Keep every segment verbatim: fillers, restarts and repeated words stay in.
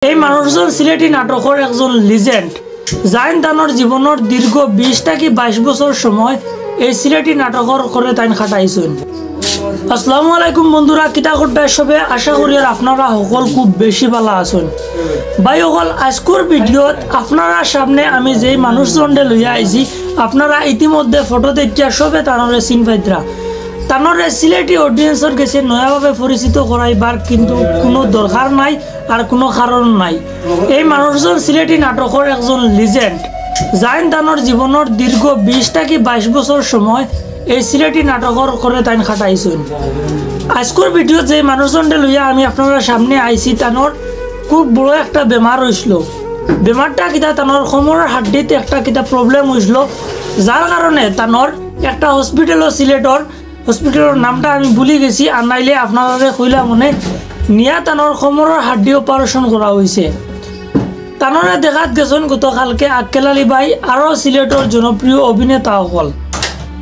এই মানুষজন সিলেটি নাটকর একজন লিজেন্ড, যাইন তানর জীবনর দীর্ঘ বিশ থাকি বাইশ বছর সময় এই সিলেটি নাটকর করে তাইন খাটাইছইন। আসসালামু আলাইকুম বন্ধুরা, কিতা করতায় সবে? আশা করি আর আপনারা হকল খুব বেশি ভালা আছইন। ভাই হকল, আইজকুর ভিডিওত আপনারার সামনে আমি যেই মানুষজনরে লইয়া আইছি, আপনারা ইতিমধ্যে ফটো দেখিয়া সবে তানরে চিন পাইতরা। তানরে সিলেটি অডিয়েন্সর গেছে নয়াভাবে পরিচিত করাইবার কিন্তু কুনু দরকার নাই আর কুনু কারণ নাই। এই মানুষজন সিলেটি নাটকর একজন লিজেন্ড, যাইন তানর জীবনর দীর্ঘ বিশ থাকি বাইশ বছর সময় এই সিলেটি নাটকর করে তাইন খাটাইছইন। আইজকুর ভিডিওত যে মানুষজনরে লইয়া আমি আপনারার সামনে আইছি, তানর খুব বড় একটা বেমার অইছিল। বেমারটা কিতা, তানর কোমরর হাড্ডিত একটা কিতা প্রবলেম অইছিল, যার কারণে তানর একটা হসপিটালও, সিলেটর হসপিটালর নামটা আমি ভুলি গেছি, আর নাইলে আপনারারে কইলাম অনে, নিয়া তানর কোমরর হাড্ডি অপারেশন করা অইছে। তানরে দেখাত গেছইন গতকালকে আক্কেল আলী ভাই, আরও সিলেটর জনপ্রিয় অভিনেতা হকল।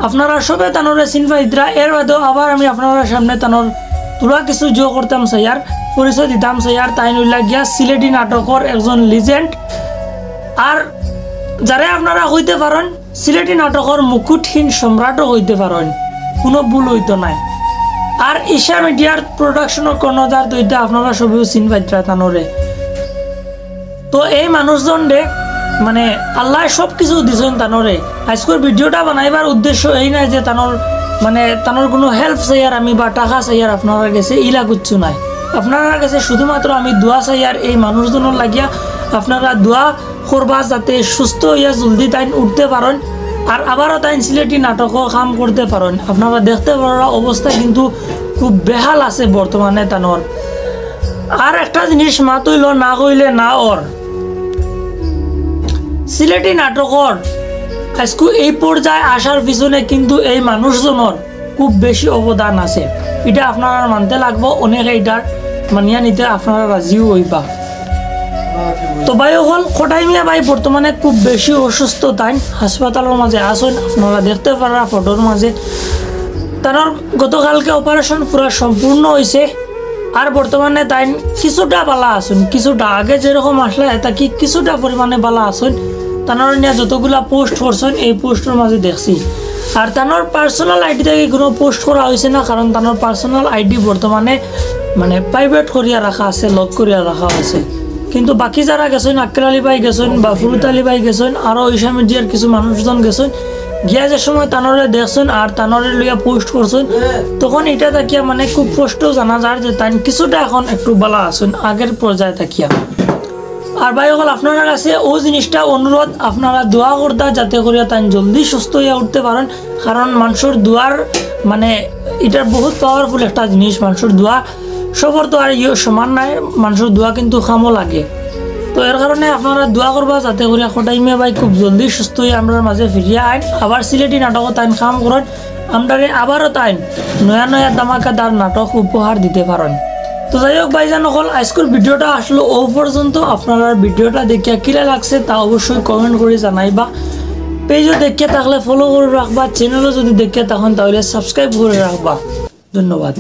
আপনারা সবে তানরে চিন পাইতরা। এর বাদেও আবার আমি আপনারার সামনে তানর থুড়া কিছু জো করতাম চাইয়ার, পরিচয় দিতাম চাইয়ার। তাইন অইলা গিয়া সিলেটি নাটকর একজন লিজেন্ড। আর যারে আপনারা কইতে পারইন সিলেটি নাটকর মুকুটহীন সম্রাটও কইতে পারইন, কুনু ভুল অইতো নায়। আর ঈশা মিডিয়ার প্রোডাকশনর কর্ণধার তো ইতা আপনারা সবেউ চিন পাইতরা তানরে। তো এই মানুষজনরে মানে আল্লায় সব কিছু দিছইন তানরে। আইজকুর ভিডিওটা বানাইবার উদ্দেশ্য এই নায় যে তানর মানে তানর কুনু হেল্প চাইয়ার আমি বা টাকা চাইয়ার আপনারার গেছে, ইলা কিচ্ছু নায়। আপনারার গেছে শুধুমাত্র আমি দোয়া চাইয়ার এই মানুষজনর লাগিয়া। আপনারা দোয়া করবা যাতে সুস্থ অইয়া জলদি তাইন উঠতে পারইন, আর আবারও তাইন সিলেটি নাটকও কাম করতে পারইন। আপনারা দেখতে পাররা অবস্থা কিন্তু খুব বেহাল আছে বর্তমানে তানর। আর একটা জিনিস মাত অইলো না কইলে না অর, সিলেটি নাটকর আইজকু এই পর্যায়ে আসার পিছনে কিন্তু এই মানুষজনর খুব বেশি অবদান আছে, ইটা আপনারার মানতে লাগবো। অনেকে ইটার মানিয়া নিতে আপনারা রাজিও অইবা। তো ভাই হকল, খটাই মিয়া ভাই বর্তমানে খুব বেশি অসুস্থ, তাইন হাসপাতালর মাঝে আছইন, আপনারা দেখতে পাররা ফটোর মাঝে। তানর গতকালকে অপারেশন পুরা সম্পূর্ণ অইছে, আর বর্তমানে তাইন কিছুটা ভালা আছইন, কিছুটা আগে যেরকম আছলা এর থাকি কিছুটা পরিমাণে ভালা আছইন। তানর নিয়া যতগুলা পোস্ট করছইন এই পোস্টর মাঝে দেখছি। আর তানর পার্সোনাল আইডি থাকি কুনু পোস্ট করা অইছে না, কারণ তানর পার্সোনাল আইডি বর্তমানে মানে প্রাইভেট করিয়া রাখা আছে, লক করিয়া রাখা আছে। কিন্তু বাকি যারা গেছইন, আক্কেল আলী ভাই গেছইন বা ফুরুত আলী ভাই গেছইন, আরও ঈশা মিডিয়ার কিছু মানুষজন গেছইন, গিয়া যে সময় তানরে দেখছইন আর তানরে লইয়া পোস্ট করছইন, তখন ইটা থাকিয়া মানে খুব স্পষ্ট জানা যার যে তাইন কিছুটা এখন একটু ভালা আছইন আগের পর্যায়ে থাকিয়া। আর ভাই হকল, আপনারার কাছে অউ জিনিসটা অনুরোধ, আপনারা দোয়া করতা যাতে করিয়া তাইন জলদি সুস্থ অইয়া উঠতে পারইন, কারণ মানষর দোয়ার মানে ইটার বহুত পাওয়ারফুল একটা জিনিস। মানষর দোয়া সবর তো আর ইয়ে সমান নায়, মানষর দোয়া কিন্তু কামো লাগে। তো এর কারণে আপনারা দোয়া করবা যাতে করিয়া খটাই মিয়া ভাই খুব জলদি সুস্থ অইয়া আমরার মাঝে ফিরিয়া আইন, আবার সিলেটি নাটকও তাইন কাম করইন, আমরারে আবারও তাইন নয়া নয়া ধামাকাদার নাটক উপহার দিতে পারইন। তো যাই হোক ভাইজান হকল, আইজকুর ভিডিওটা আছলো অউ পর্যন্ত। আপনারার ভিডিওটা দেখিয়া কিলা লাগছে তা অবশ্যই কমেন্ট করি জানাইবা। পেজও দেখিয়া থাকলে ফলো করি রাখবা, চ্যানেলও যদি দেখিয়া থাকইন তাইলে সাবস্ক্রাইব করি রাখবা। ধন্যবাদ।